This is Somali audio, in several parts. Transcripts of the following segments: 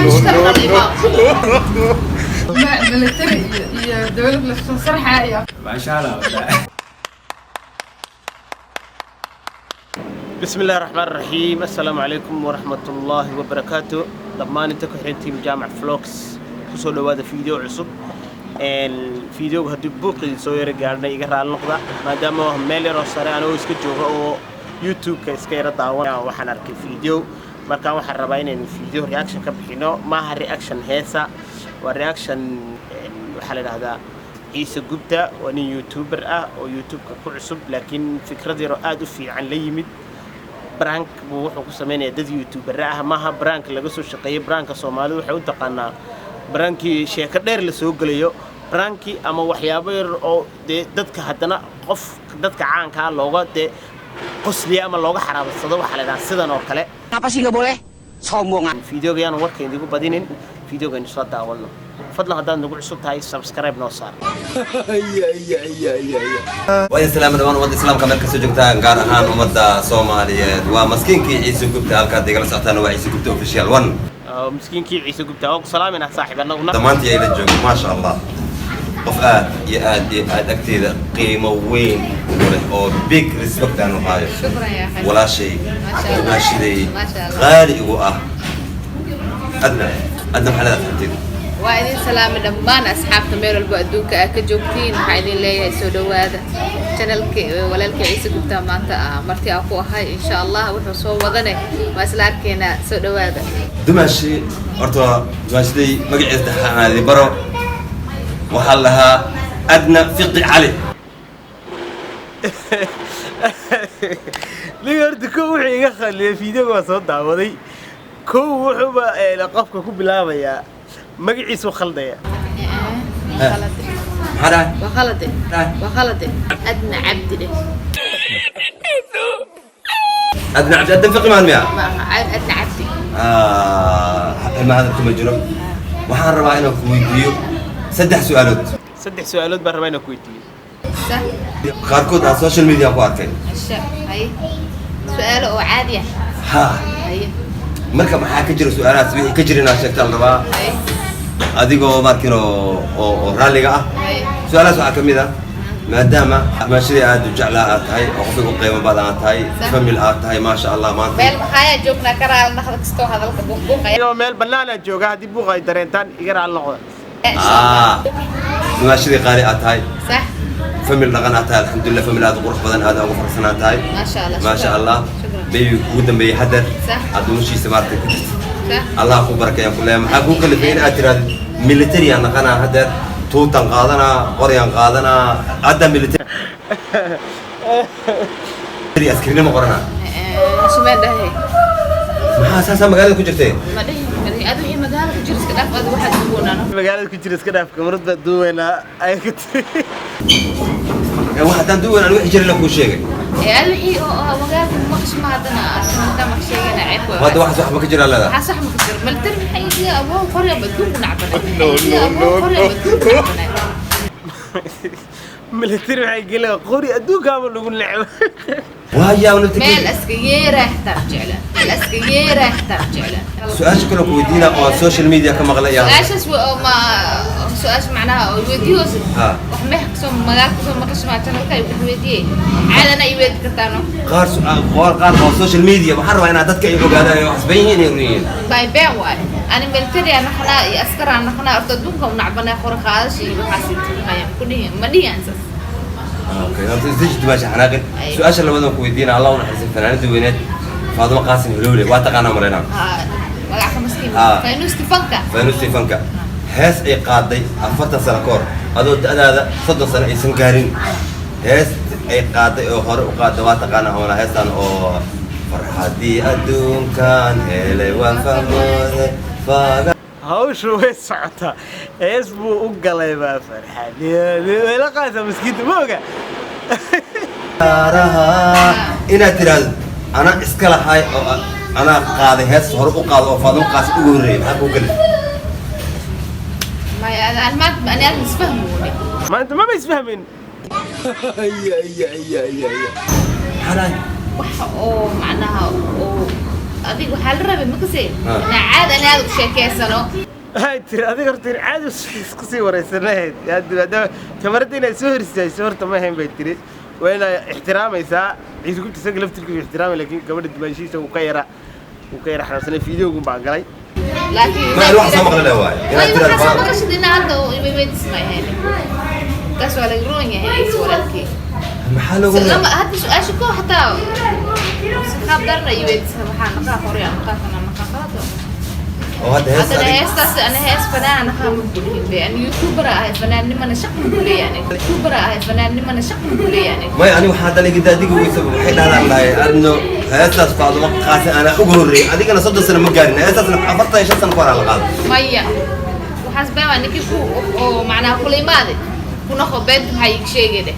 Barnaamij kale nala imaa. Military iyo dowlad la soo sarxaya. Maasha Allah. بسم الله الرحمن الرحيم، السلام عليكم ورحمة الله وبركاته. Dhammaan inta ku xiran team Jaamac Vlogs, kusoo dhawaada video cusub. Videoga haddii buuqii soo yara gaarnay, iga raali noqda, maadaama meel yaroo sare anagoo iska jooga oo YouTube-ka iska yara daawan waxaan arkay video. Markaan waxaan rabaa inaynu video reaction ka bixino. Maaha reaction heesa, waa reaction waxaa la idhahdaa Ciise Gubta. Waa nin YouTuber ah oo YouTube-ka ku cusub, laakiin fikrad yaroo aad u fiican la yimid. Prank buu wuxuu ku sameynayaa dad YouTuber ah. Maaha prank laga soo shaqeeyay. Pranka Soomaalidu waxay u taqaanaa prankii sheeko dheer la soo gelayo, pranki ama waxyaabo yar oo dee dadka haddana qof dadka caankaa looga dee qosliya ama looga xaraabadsado. Waxaa la idhaha sidan oo kale. Apa sih nggak boleh? Sombong. Videoga yaan warka idigu badinin, videogaynu soo daawano. Fadlan haddaad nagu cusub tahay, subscribe noo saar. Waa idin salaama dhamaan ummadda Islaamka meel kastoo joogtaan, gaar ahaan ummadda Soomaaliyeed. Waa maskiinkii Ciise Gubta. Halkaad igala socotaan waa Ciise Gubta Official One. Oo miskiinkii Ciise Gubta oo ku salaaminah saaxiib annaguna. Dhammaantii ayla joogo, maasha Allah, qof aad iyo aad iyo aad agteeda qiimo weyn ugu leh oo big respect aan u haayo. Shukran yaa akhi. Walaashay, Maasha Allah. dumaashiday, Maasha Allah. qaali igu ah, Adna. Adna, maxaa leedahay xabtid? Waa idin salaamay dhammaan asxaabta meel walba adduunka aad ka joogtiin. Waxaa idin leeyahay soo dhawaada channelka walaalkii Ciise Gubta. Maanta marti aan ku ahay, insha Allah wuxuu soo wadane waa isla arkeynaa. Soo dhawaada. Dumaashi, horta dumaashiday magaciisa taxaanaadi baro. Waxaa la lahaa Adna Fiqi Cali. Ninka horta kow wuxuu iga khaliyay, videoga waa soo daawaday, kow wuxuuba qofka ku bilaabayaa magaciisuu khaldaya. Khalade. Maxaa dhahay? Waa khalade, waa khalade. Adna Cabdi dheh. Adna Cabdi. Adna Fiqi maan miya? Ma aha, Adna Cabdi. Ma hadalku ma jiro. Waxaan rabaa inaan ku weydiiyo saddex su-aalood. Saddex su-aalood baan rabaa inaan ku weydiiyo. Sax. Qaarkood aan social media ku arkay. Asha hay, su-aalo oo caadi ah. Ha. Haye. Marka maxaa ka jira su-aalahaas? Wixii ka jira inaad sheegtaa la rabaa, Haye. adigoo markin oo raalliga ah. Haye. Su-aalahaas waxaa ka mid ah, maadaama maashadii aad u jeclaa aad tahay oo qofka ugu qiimo badan aad tahay, Sax. family aad tahay, maasha Allah, maanta Meel maxaayaa joognaa? Ka raali naqda kastoo hadalka buuqbuuqaya. Iyagoo meel bannaanaa jooga, haddii buuqa ay dareentaan iga raali noqda. Ah, maashadii qaali aad tahay, Sax. family dhaqan aad tahay, alxamdulilah, family aad u qurux badan, aad ugu faraxsan aad tahay. Maasha Allah. Maasha Shukran. Allah. Shukran. Baby ugu dambeeyey hadar Sax. aad noloshiisa maaragtay ku jirto. Sax. Allah ku barakeeyaan ku leeyahay. Maxaa kuu kalifay in aad tirahdid military aan naqanaa haddeer, tuutan qaadanaa, qoryaan qaadanaa, hadda military askarinimo qoranaa? Sumeen dhahay. Maxaa saasaa magaalada ku jirtay? Ma dhihin, ma dhihin. Adi wixii magaalada ku jira iska dhaaf, adi waxaad duwanano. Magaalada ku jira iska dhaaf, kamarad baa duubaynaa ay ku tiri. Ee, wax haddaan duwan aan wixii jiray la kuu sheegay. Ee adi wixii oo magaalada maqash ma haddana hadda ma sheegana, ceeb waay. Hadda waxaas waxba ka jiraa leedahay? Waxaa sax ma ka jiro. Military maxay idiga aboo qorya adduunku nacbanay? No, no, no. Military waxay gelaya qori, adduunkaaba lagu necbo. Waayaa. Meel nafta aska yeeraa xitaa jecla, meel aska yeeraa xitaa jecla. Su-aasha kale ku weydiina oo aan social media ka maqlay ayaa Su-aashaas oo ma su-aasha macnaha oo weydiihoos. Ha. Wax meex kasoo magaal kasoo maqasho maa channelka ay wax weydiiyey caadana ay weydi kartaano. Qaar qaar qaar oo social media waxaan rabaa inaad dadka ay ogaadaan ay waxsban yihiin inay run yihiin. Bay been waay. Ani military aan naqnaa iyo askar aan naqnaa, horta adduunka u nacbanay qori qaadasha iyo waxaas maya ku dhihi, ma dhihi saas. Okay, horta isdeji dumaasha, xanaaqin. Ay. Su-aasha labadan ku weydiina, Allah u naxariistay fanaanada weyneed Faadimo Qaasim Hilowle, waa taqaanaa maleynaa? Ha, magaca maskiin. Ah. Faynuusti fanka. Faynuusti fanka, hees ay qaaday 40 sano ka hor, adoo da'daada 30 sano aysan gaarin, hees ay qaaday oo hore u qaaday, waa taqaanaa hoona heestan oo farxadii adduunkan helay waan fahmoode faaga? Hawshu way socotaa, hees buu u galay baa farxad way la qaadaysaa, miskiinta ma oga. Araha inaad tiraahdo anaa iska lahay oo anaa qaaday hees hore u qaado oo Faadimo Qaasim ugu horreeyay, maxaa kuu geli? Maya, aan maanta ani aad isfahmoone. Maanta maba isfahmin. Maxaa dhahay? Waxa oo macnaha oo Adiga waxaa la rabay makasay Ah. inaa caadi ani aad u sheekeysano. Waxay tiri adiga horta in caadi isku sii wareysanahayd maadaama kamarada inaad soo hor istaagso horta ma ahayn bay tiri. Waa inaa ixtiraamaysaa Ciise Gubta, isaga laftirkiisu ixtiraamay, laakiin gabadha dumaashihiisa uu ka yara xanuunsanay. Fiideogun baan galay. Laakiin Ma wax soo maqli leh waaye. Way Inaad tiraahdo waxaa soo maqashid inaa hadda iweydiis ma ahayn. Taas waa laga roon yahay, Ciise walaalkii. Maxaa loogu Lama hadda su-aasha ko xataa si qaab darna iweydiis, waxaa naqaa hore naqaa kana naqaa qalad. Oo hadda hees haddana adiga heestaas ana hees fanaan naqaa ma gulihin be. Ani youtuber ahay, fanaannimana shaq ma guleeya. Aniga youtuber ahay, fanaannimana shaq ma guleeya aniga. Maya, ani waxaa hadda laga adiga weysa waxay dhahdaan lahay adno heestaas Faadumo Qaasin anaa ugu horreeyay, adigana 30 sano ma gaarin, heestaasna 45 sano ka hor aa la qaaday. Maya, waxaas been waa. Ninkii ku oo macnaha kula imaade ku noqo, beenta maxaa iiga sheegay dheh.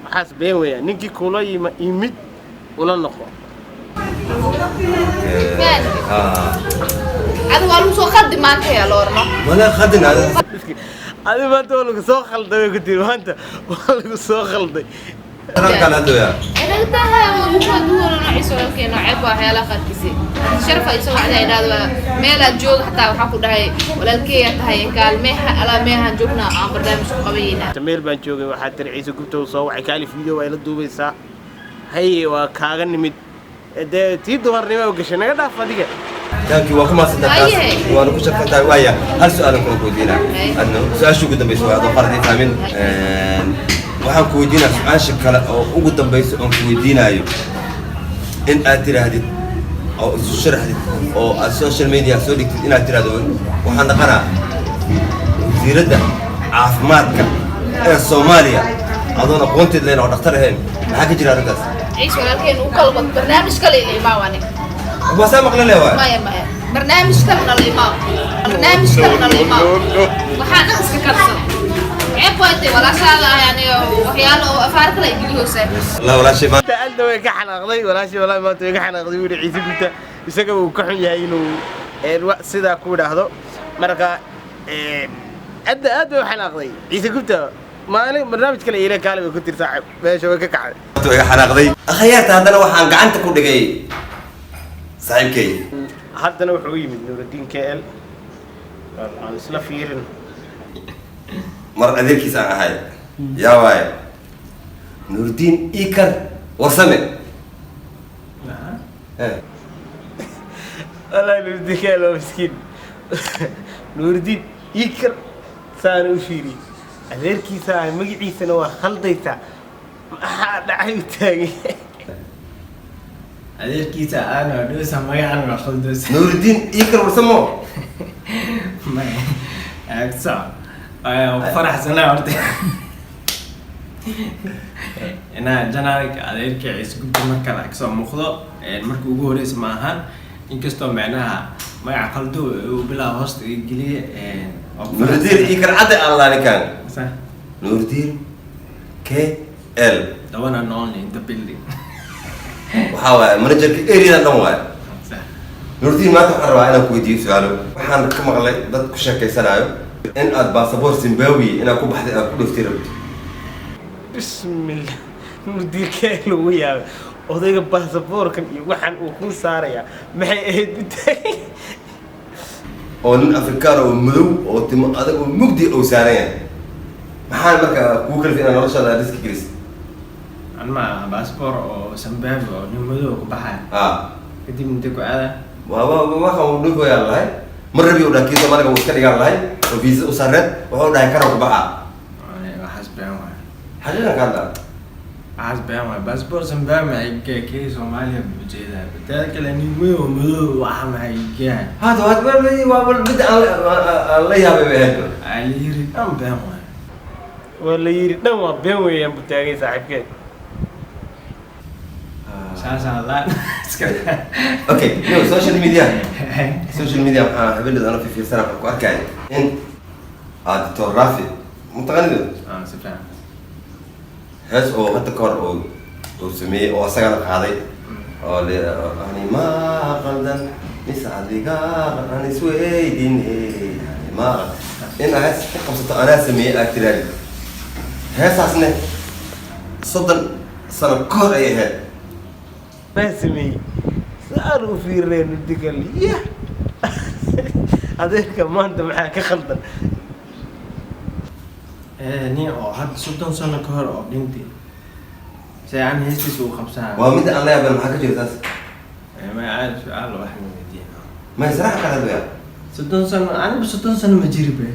Waxaas been weeyaan, ninkii kula yima imid ula noqo. Been. Adiga waa lagu soo khaldi maanta yaa la orno. Mana khadin. Adi maanta waa lagu soo khalday way ku tiri, maanta waa lagu soo khalday. Kaan hadlooyaa. Inaga tahay wuxuu duwan noociisa walaalkeena ceeb waa waxyaalaha qaarkiisi. Sharaf ay soo wacday idhaahdo meelaad jooga xataa waxaa ku dhahay walaalkeeya tahay kaalmeeha alaa meehaan joognaa aan barnaamij ku qabanayna. Meel baan joogay, waxaa tiri Ciise Gubta uu soo wacay, kaali video ay la duubaysaa, haye waa kaaga nimid. Dee tii dumarnimo u gashay, naga dhaaf adiga. Taankii waa ku maasantaa taas. Haye. Waana ku sharfan tahay. Waaya, hal su-aalan kula ku weydiinaa. Haye. Adno su-aasha ugu dambaysa waa adoo qalad ii fahmin. Waxaan ku weydiinaa su-aasha kale oo ugu dambaysa oon ku weydiinaayo in aad tiraahdid oo isu sharaxdid oo aad social media soo dhigtid inaad tiraahdo waxaan dhaqanaa wasiiradda caafimaadka ee Soomaaliya, adoon aqoonteed leen oo dhakhtar ahayn. Maxaa ka jira arrintaas? Ciise walaalkeen uu kala wad barnaamij kale ila imaa aniga. Waa saa maqle le waay. Maya, maya, barnaamij kalena la imaa, barnaamij kalena la imaa. Waxaa dhan iska karsan, ceeb waa intay walaashaada ah aniga waxyaalo oo afaar kale ay gelihoosaa. Allah walaashay maanta Adna way ka xanaaqday walaashii, walaahi maanta way ka xanaaqday. Wuu yidhi Ciise Gubta isaga uu ka xun yahay inuu sidaa ku idhaahdo. Marka adna aad bay u xanaaqday. Ciise Gubta maalin barnaamij kale iila kaale bay ku tiri saaxib, meesha way ka kacday. Way iga xanaaqday akhyaarta. Haddana waxaan gacanta ku dhigay saaxiibkay. Haddana wuxuu u yimid Nuurudiin KL, aan isla fiirin. Mar adeerkiis aan ahay yaa waaye Nuurdiin Ikar Warsame. Wallaahi Nuurudiin KL waa miskiin. Nuurudiin Ikar saan u fiiriyey, adeerkiisa ah, magaciisana waa khaldaysaa, maxaa dhacay u taagay? Adeerkiisa aana dhowsa, magacan waa khaldoos. Nuurdiin Ikar Warsamo. Sac waan faraxsanaa horta inaa janaalka adeerka Ciise Gubta mar kale kasoo muuqdo. Markii ugu horeysa ma ahan, inkastoo micnaha magaca qaldo uu bilaa hoosta iga geliye. Waa ku Nuurdiin faraxsanahay. Ikar cadde aan ninkan. Sax. Nuurdiin KL. The one and only in the building. Waxaa waaye managerka areadan dhan waaye. Sax. Nuurdiin, maanta waxaan rabaa inaan ku weydiiyo su-aalo. Waxaan ka maqlay dad ku sheekaysanaayo in aad baasaboor Zimbabwe inaad ku baxday, aad ku dhooftay rabto. Bismillah, Nuurdiin KL ugu yaabay odayga baasaboorkan iyo waxaan uu kuu saarayaa maxay ahayd u taagay? Oo nin Afrikaan oo madow oo timo adag oo mugdi uu saaran yahay, maxaa marka kugu kalifay inaad noloshaada aad riski gelisid? Anma baasboor oo Zimbabwe oo nin madow ku baxaya? Ah. Kadib intee ku aada? Waa waxaan uu dhulkooyaan lahay mar rabi uu dhaha kii Soomaaliga uu iska dhigaan lahay oo visa u sareed, wuxuu dhahay kana ku baxaa. Waxaas been waay. Xaqiiqan ka hadlaa. Waxaas been waay. Baasboor Zimbabwe maxay kii Soomaaliya ujeedaa? Teeda kale nin weyn oo madow waxa maxay geehay? Hada waa mid aan la yaabay bay ahayd. Aa la yiri dhan been waay. Waa la yidhi dhan waa been weeyaan buu taagay saaxiibkeed. Saasaa la iska. Okay, no social media waxaa habeenada ana fiirsana, waxaan ku arkaya in aad Doctor Rafi mutaqanido. Ah, si fiican. Hees oo hadda ka hor uu sameeyey oo asagana qaaday oo le ani ma qaldan mise adiga aan isweydin, ani ma in aad hees ku qabsato anaa sameeyey aad tiraahdi, heesaasne 30 sano ka hor ay ahayd. Maa sameeyey? Saan u fiirinaya ninkan, yah, adeerka maanta maxaa ka khaldan? Nin oo hadda 30 sano ka hor oo dhintay se aan heestiisa u qabsanaa. Waa midda aan la yaaban. Maxaa ka jira taas? Ma aad su-aal wax na weydiin. Ma israax kala hadlaya? 30 sano, aniba 30 sano ma jiri be.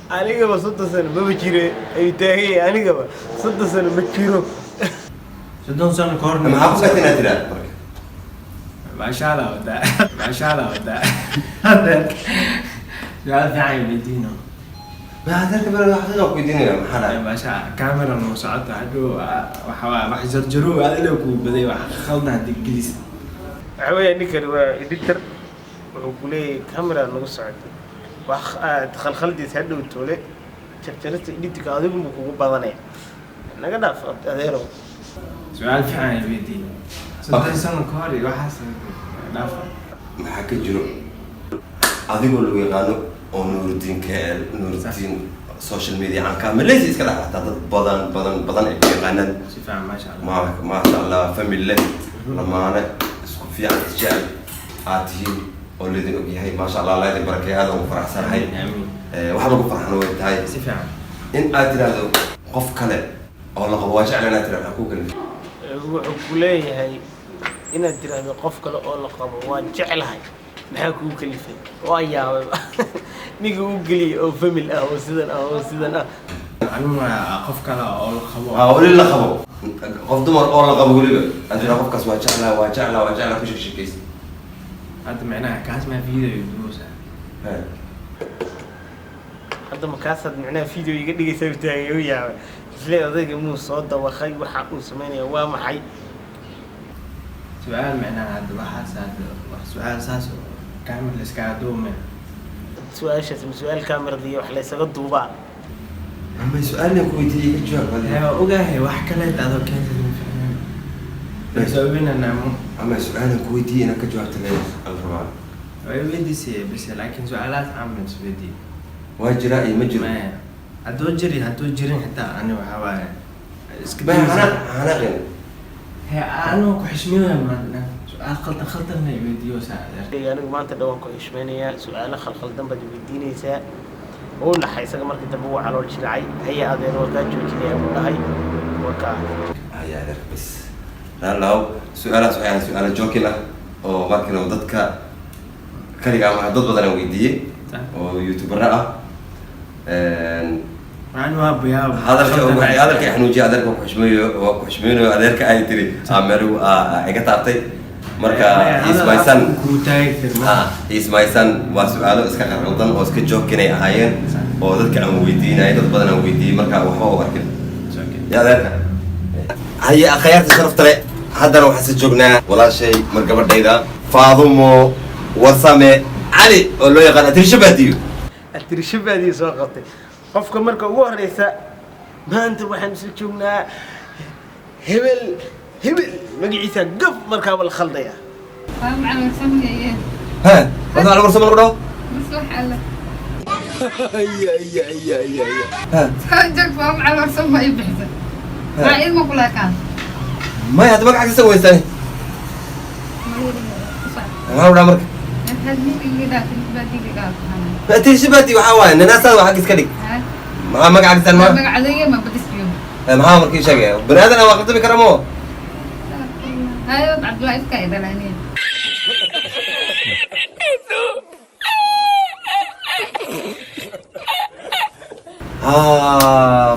Anigaba 30 sano maba jire, ayuu taagay. Anigaba 30 sano ma jiro. 30 sano ka hor. Maxaa ku gatay inaad tiraahdo marka? Maasha Allah, wadaa, maasha Allah, wadaa. Su-aal fiican weydiino. Ma adeerka bere xaqiiqa ku weydiinaya, maxaa dhacay? Maasha, camera noo socota hadhow. Waxa waa wax jarjaro adila kuu baday, wax khaldan hadii gelis. Waxa weeya ninkani waa editor. Wuxuu ku leeyahay camera nagu socota, wax aad khalkhaldiis hadhow toole jarjarista editka adigu kugu badanaya. Naga dhaaf, adeerow. Su-aal fiican weydiin. 30 sano ka hor iyo waxaas dhaaf. Maxaa ka jiro adigoo lagu yaqaano oo Nuurudiin KL, Nuurudiin social media caanka Malaysia iska dhex xataa dad badan badan badan ay ku yaqaanaan? Si fiican, maasha Allah. Maasha Allah, family leh, lamaane isku fiican, isjecel aad tihiin oo laydin ogyahay. Maasha Allah, Allah idin barakeeyo. Aad ugu faraxsanahay. Amiin. Wax lagu farxana way tahay. Si fiican. In aad tiraahdo qof kale oo la qabo waa jecel inaad tiraahdo, maxaa kuu kalifay? Wuxuu ku leeyahay inaad tiraahdo qof kale oo la qabo waan jeclahay, maxaa kugu kalifay? Waa yaabay ninka u geliyay oo family ah oo sidan ah oo sidan ah. Anigu waa qof kale oo la qabo. Waa weli la qabo, qof dumar oo la qabo weliba aad tiraahdo qofkaas waa jeclaa, waa jeclaa, waa jeclaa, ku sheekaysa. Hadda micnaha kaas maa video duusa? Hadda markaasaad micnaha video iga dhigaysaa, taagay. U yaabay isle odayga muu soo dawaqay? Waxa uu samaynaya waa maxay? Su-aal micnaha hadda waxaas hadda wax su-aal saas oo camera la iskaga duume. Su-aashaas ma su-aal kamerada iyo wax laysaga duubaa? Ama su-aalna ku weydiiyey, ka jawaab adiga. Waa ogahay, wax kaleeta adoo keentay ma fahmin. Soo Ama su-aalan ku weydiiyey inaad ka jawaabta le al rabaa. Way weydiisay bas, laakiin su-aalahaas camal is weydiiyey. Waa jiraa iyo ma jiro? Maya, hadduu jiri, hadduu jirin xitaa ani waxaa waaye iska Ma daysa. Xanaaqin. He, anoo ku xishmiyaya maanta su-aal khaldan khaldanna i weydiiyo saa. Anigu maanta dhawaan ku xishmaynayaa, su-aalo khalkhaldan baad weydiinaysaa. Wuu naxay isaga markii dambe, wuu calool jilcay. Haya adeer, waa kaa joojinaya, buu dhahay, waa kaa. Haya adeer, bas raalaw. Su-aalahaas waxay ahayd su-aalo joking ah oo markii dadka kaliga ama dad badan aan weydiiyey oo youtubera ah. Ani waa bayaab. Hadalka hadalka i xanuujiya, adeerka waa ku xishmeeyo, waa ku xishmeynayo adeerka, ay tiri aa meel iga taabtay marka. Ismaysan. Kuu taagi karma. Ismaysan, waa su-aalo iska qalqaldan oo iska joking ay ahaayeen oo dadka aan weydiinayay, dad badan aan weydiiyey, marka waxba u arkin ya adeerka. Haye, akhyaarta sharafta le, haddana waxaan si joognaa walaashay mar gabadhayda Faadumo Warsame Cali oo loo yaqaan Atirisha Baadiyo. Atirisho Baadiyo soo qabtay qofka marka ugu horeysa. Maanta waxaan isla joognaa hebel hebel, magaciisa gaf markaaba la khaldaya. Waa macalin sameeyeen. Ha, wada Warsame lagu dhaho. Maslax alle. Ha. Joog, waa macalin sama ay bixisa. Waa ilmo kula kaan. Maya, hadda magacaasa weysane maxaa lagu dhaha marka? Atirisha Baadiyo waxaa waaye ninaasaada waa xagga iska dhig. Maxaa magacaagsan ma Magacadayga ma badisbiyo. Maxaa markii sheegaya bani aadan waa qaldami kara mo. Hayo Cabdullaahi iska idalaaniye.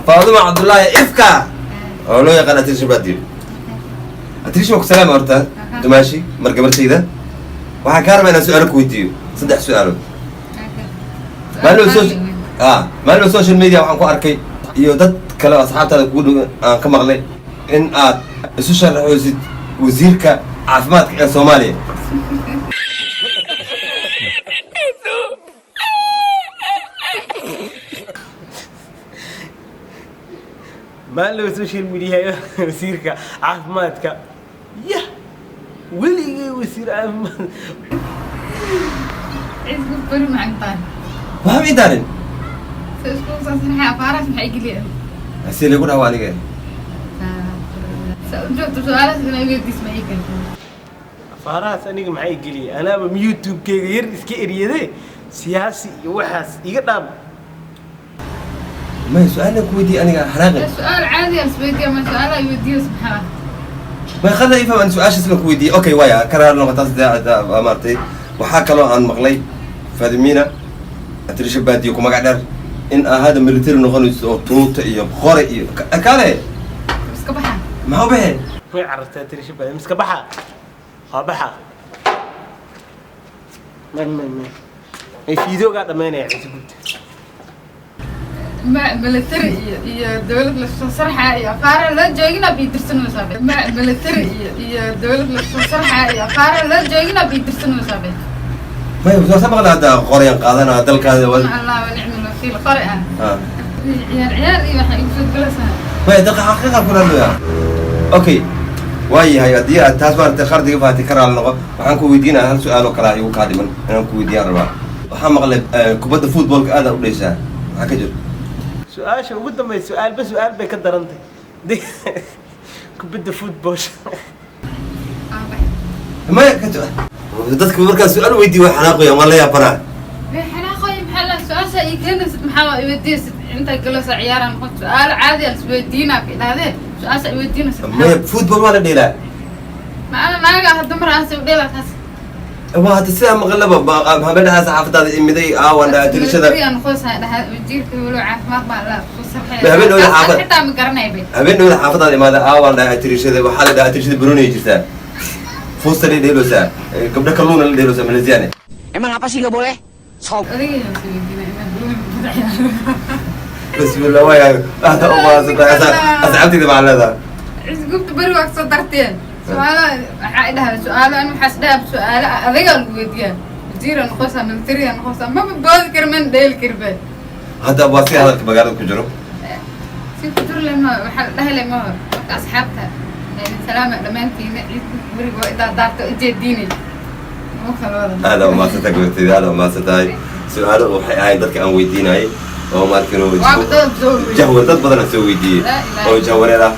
Faaduma Cabdullaahi Ifka oo loo yaqaan Atirisha Baadiyo. Atirisha, waa ku salaama horta. Dumaashi mar gabartayda, waxaan kaa rabaa inaan su-aalo ku weydiiyo, saddex su-aalood. Maalin social media waxaan ku arkay iyo dad kale oo asxaabtaada kugu dhow aan ka maqlay in aad isu sharaxoosid wasiirka caafimaadka ee Soomaaliya. Maalin social media wasiirka caafimaadka, yah, weligay wasiir caafimaad. Isku bari macantaan. Waxba ii daarin. Isku saasnaxay afaaraas maxay geliyeen? Si lagu dhaho aniga. Joogto su-aalahaas inay weydiis ma ii keento. Afaarahaas aniga maxay geliyay? Anaaba YouTube-keyga yar iska eriyade, siyaasi iyo waxaas iga dhaab. Maya, su-aalna ku weydiiyey aniga xanaaqin. Su-aal caadi ah isweydiiya, ma su-aalaha weydiiyo subxaan. Ma khada ifam aan su-aashaas la ku weydiiyey. Okay, waaya karaa noqotaas maaragtay. Waxaa kaloo aan maqlay Fadimina Atirisha Baadiyo ku magac dheer in ahaada military noqonayso oo tuuta iyo qore iyo kale. Iska baxa. Maxaa u baxee? Way carartaa Tirisha Baadi. Miska baxa, waa baxa. May, may, may, may, fiidoogaa dhammaynaya Ciise Gubta. Ma military iyo dawlad la soo sarxa iyo afaara la joogina bidirsanaysaa? Ma military iyo dawlad la soo sarxa iyo afaara la joogina bidirsanaysaa? Maya, soo maqla hadda qorayan qaadanaa dalkaada Allah wa nicmal wakiil, qori ah. Ah. Ciyaar ciyaar iyo waxay igu soo galaysaa. Maya, dalka xaqiiqa kula hadlaya. Okay, waayahay, haddii aad taas maaragtay qardiga fahatay, ka raali noqo. Waxaan ku weydiinaya hal su-aal oo kale ah igu kaa dhiman inaan ku weydiiyaan rabaa. Waxaa maqlay kubadda footballka aad u dheeshaa. Maxaa ka jiro? Su-aasha ugu dambaysa, su-aalba su-aal bay ka darantay. Kubadda football. Maya, ka dadka markaa su-aal weydiiyo waa xanaaqayaan, waa la yaabanaa. Xanaaqoy maxaa la su-aasha ii keenaysid? Maxaa waa iweydiisid inta galaysa ciyaaraan noqon? Su-aalo caadi ah isweydiinaa ka idhahdee, su-aasha iweydiinaysid. Maya, football waa la dheelaa. Ma ana naaga ah dumar aan soo dheela taas? Waa hadda sidaa maqlaba habeenahaas xaafadaada imiday aawan tirishada. Habeen dhowda xaafad- Xitaa ma garanay bay. Habeen dhowda xaafadaada imaada, aawaan dhahay tirishada. Waxaa la dhahaa tirishada barooniyay jirtaa, fuusta la dheeloosaa, gabdho kalluuna la dheeloosaa Malaysiyaane. Emang apa sih nggak boleh? Sob. Adiga yaan isweydiinaa inaad banooni kubadda ciyaaro. Bismillah, waaya, aada u mahadsantahay. Asxaabtayda maxaa leedahay? Isgubta beri waa kasoo darteen su-aalo. Waxaa idhahaa su-aalo an waxaas dhahaa su-aalo adigaa lagu weydiiyaa, wasiira noqosaa, militariya noqosaa, maba boodi kari, mana dheeli kari ba. Hadda waa si hadalka magaalada ku jiro. Si kujur leh ma waxaa la dhahi leh ma hor. Marka asxaabta salaama dhammaantiina. Ciidka beriga waa idaa daarta ujeediinay ma kala wada. Aada u mahadsantahay gabartayda, aada u mahadsantahay. Su-aalo waxay ahayd dadka aan weydiinayay oo maarkin Waaba dad soo weydiiyey. Jahwar dad badan aan soo weydiiyey Laa ilaaha. oo jahwareer ah.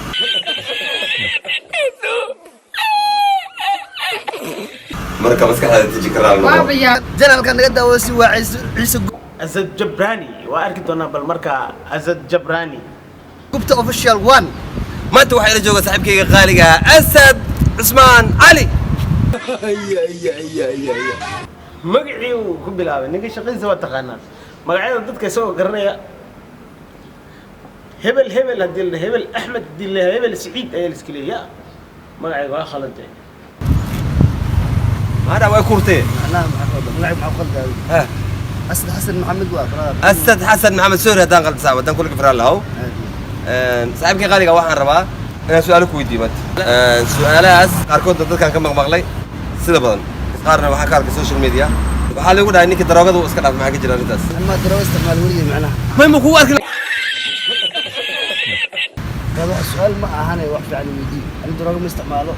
Marka maskaxdaada deji, ka raali noqo. Waaba yaa. Janalka naga daawo si waa Ciise, Ciise. Asad Jabrani waa arki doonaa bal markaa Asad Jabrani. Gubta Official One. Maanta waxaa ila jooga saaxiibkayga qaaliga ah, Asad Cusmaan Cali. Magacii uu ku bilaabay ninka shaqadiisa waa taqaanaa. Magacyada dadka isagoo garanaya, hebel hebel haddii la hebel Axmed, haddii la hebel Saciid ayaa la iska leeya. Magacayga waa khalantay. Maadha way kurtee. Macnaha maxaa qaldan? Magacay maxaa qaldan? Ha. Asad Xasan Maxamed waa brother. Asad Xasan Maxamed, sorry haddaan qalad saaxiib, haddaan kulka faraan lahow. Saaxiibkay qaaliga, waxaan rabaa inaan su-aalo ku weydiiyo maanta. Su-aalahaas qaarkoodna dadkaan ka maqmaqlay sida badan, qaarna waxaa ka arkay social media. Waxaa lagu dhahay ninka daroogada uu iska dhaafay. Maxaa ka jira arrintaas? Ma daroogo isticmaal weligay macnaha. May, ma kugu arkin. Brother, wax su'aal ma ahane, wax fiican weydii. Ani daroogo ma isticmaalo.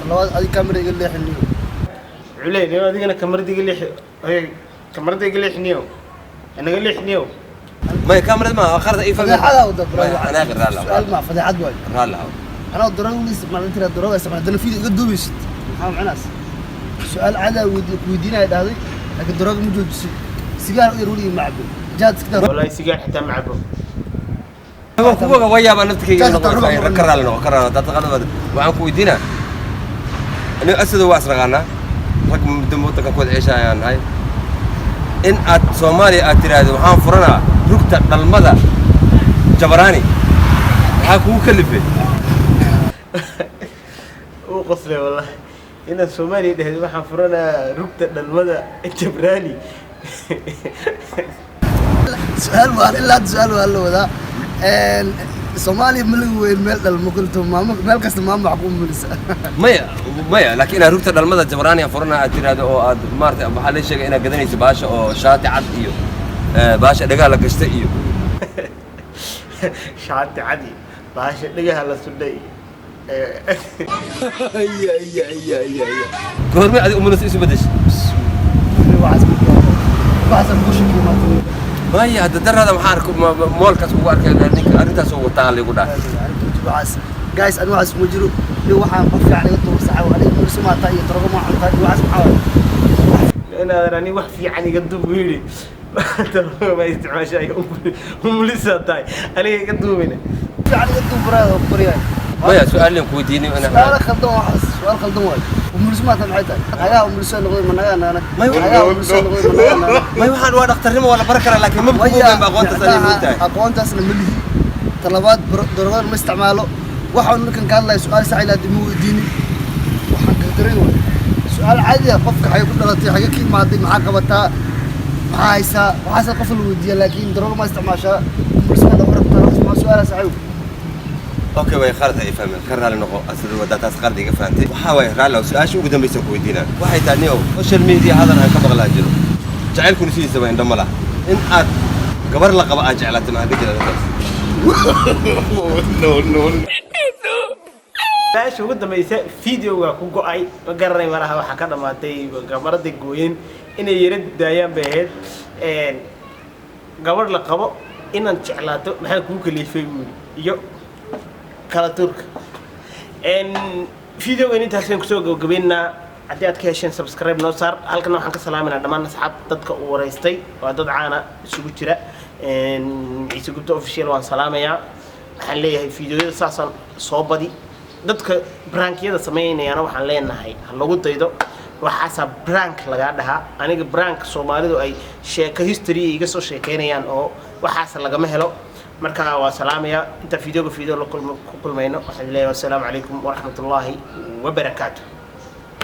Labaad, adi camera iga leexiniyo. Culey niyo, adigana kamarada iga leexi. Hey, kamarada iga leexiniyo, inaga leexiniyo. May, kamarad ma qarda ii. Fadeexada wada brother. Anaaqi raali lahow. Su'aal ma fadeexad waay. Raali lahow. Anaa daroogo weli isticmaal inta daroogo isticmaal dana video iga duubaysid. Maxaa macnahaas? Su'aal caadi ah weydii ku weydiinaya dhahday, laakiin daroogo ma joojisay. Sigaar u yar weligay ma cabo. Jaad iska daa. Wallahi sigaar xitaa ma cabo. Waa kuwa waa yaabaa naftikayga. Jaad xitaa rubac ma Ka raali noqo, ka raali noqo. Taqaanada waxaan ku weydiinaa, aniga Asado waa israqaanaa, rag muddo waddanka ku wada ceesha ayaan nahay, in aad Soomaaliya aad tiraahdo waxaan furanaa rugta dhalmada Jabaraani, maxaa kugu kalifay? Uu qoslay wallahi. Inaad Soomaaliya dhehdo waxaan furanaa rugta dhalmada Jabrani. Su'aal waa ilaa hadda su'aal waa la wadaa. Soomaaliya ma laga weyn meel dhalmo kulto maamo, meel kasta maamo wax ku umulisa. Maya, maya, laakiin inaad rugta dhalmada Jabraani aan furanaa aad tiraahdo oo aad maaragtay, waxaa la sheegay inaad gadanayso baasha oo shaati cad iyo baasha dhagaha la gashta iyo Shaati cadi, bahasha dhagaha la sudhay. Goormay adiga umulasa isu bedeshay? Waxaas ku shaki maanta. Maya, hadda darada waxaan arko moolkaas kugu arkay ninka arrintaas oo wataa liigu dhahay. Waxaas guys, ani waxaas kuma jiro. Nin waxaan qof fiican iga duub saxa, aniga umulisa. Maataa iyo daroogo ma cuntaa iyo waxaas maxaa waaye? Inaadan ani wax fiican iga duub buu yidhi. Darooga ma isticmaasha ay umulisaa tahay, aniga iga duubina. Fiican iga duub baraada oo ku baryahay. Maya, su-aal ku weydiinay ana. Su'aal khaldan, waxaas su'aal khaldan waaye. Umuliso maataa maxay tahay? Nagaha umuliso noqday ma nagaa naana? Nagaha umuliso noqday ma nagaa naana? May, waxaan waa dhakhtarnimo, waa la baran karaa, laakiin ma Maya, kuugan ba aqoontaas anay muhiim tahay. Aqoontaasna ma lihi. Talabaad, daroogada ma isticmaalo. Waxaan ninkan ka hadlaya su-aal sax ilaa dib ma weydiinin. Waxaan gardaray waay. Su-aal caadi ah, qofka xagee ku dhalatay, xagee ka imaaday, maxaa qabataa, maxaa haysaa, waxaasa qof la weydiiya, laakiin darooga ma isticmaashaa, umuliso ma rabtaa, waxaas maxaa su-aalaha saxiib? Okay, way khalad ay fahmeen, ka raali noqo. Asida wadaa taas qalad iga fahantay. Waxaa waaye, raalli oo su-aasha ugu dambaysa ku weydiinaa waxay tahay, niow, social media hadal aan ka maqlaa jiro, jacaylkuna sidiisa waa indho ma laha. In aad gabar la qaba aad jeclaatay, maxaa ka jira arrintaas? Su-aasha ugu dambaysa videoga ku go'ay, ma garanay malaha waxaa ka dhamaatay gamaradii gooyeen, inay yara daayaan bay ahayd. Gabadh la qabo inaan jeclaato maxaa kuu kaliifay buu yidhi, iyo kala tuurka. Videogan intaasaan kusoo gabagabeynaa. Haddii aad ka hesheen, subscribe noo saar. Halkan waxaan ka salaaminaa dhammaan asxaab dadka uu wareystay, waa dad caana isugu jira. Ciise Gubta Official waan salaamayaa. Waxaan leeyahay videoyada saasaan soo badi. Dadka prankiyada sameynayana waxaan leenahay ha lagu daydo. Waxaasaa prank lagaa dhahaa. Aniga prank Soomaalidu ay sheeko history iga soo sheekeynayaan oo waxaas lagama helo. Marka waa salaamaya. Inta videoga video la ku kulmayno, waxaan leeyahay assalaamu calaykum waraxmatullaahi wabarakaatu.